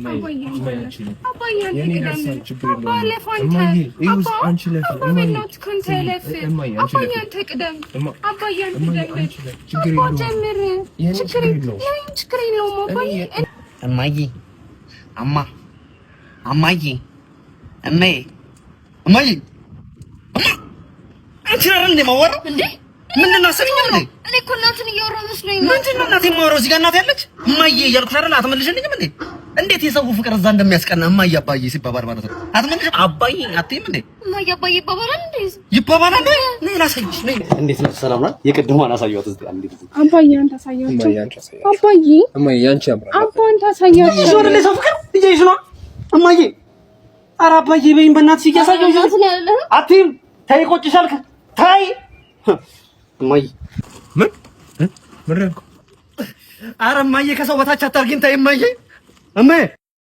አባዬ አንተ ቅደም። አባ ለፍ አንተ። አባ አባ በእናትህ አንተ ለፍ። አባዬ አንተ ቅደም። አባዬ አንተ ጀምር። አባ ጀምር። ችግር የለውም፣ ችግር የለውም አባዬ። እማዬ፣ አማ፣ አማዬ፣ እማዬ፣ እማዬ፣ እማ፣ አንቺ አይደል እንዴ የማወራው? እንዴ? ምንድን ነው አሰብኝም እንዴ? እኔ እኮ እናትን እያወራሁ መስሎኝ ነው። ምንድን ነው እናቴ የማወራው? እዚህ ጋር እናቴ ያለች እማዬ እያልኩሽ አይደል? አትመልሽልኝም እንዴ? እንዴት የሰው ፍቅር እዛ እንደሚያስቀና እማዬ አባዬ ሲባባል ማለት ነው። አትመልሽም? አባዬ አትይም እንዴ? እማዬ አባዬ ይባባላል እንዴ? ይባባላል ወይ? ነይ ላሳይሽ። ነይ። እንዴት ነው? ሰላም ነው? የቅድሟን አሳየኋት። እስቲ አንዴ ጊዜ አባዬ አንተ አሳያቸው። አባዬ እማዬ ያንቺ ያምራል። አባ አንተ አሳያቸው። እያየሽ ነው አይደል? የሰው ፍቅር እያየሽ ነው። እማዬ፣ ኧረ አባዬ በይኝ በእናትሽ፣ እያሳየሁሽ ነው። አትይም። ተይ፣ ቆጭሻል። ተይ እማዬ። ምን ምን ያልከው? ኧረ እማዬ ከሰው በታች አታርጊኝ። ተይ እማዬ፣ እማዬ።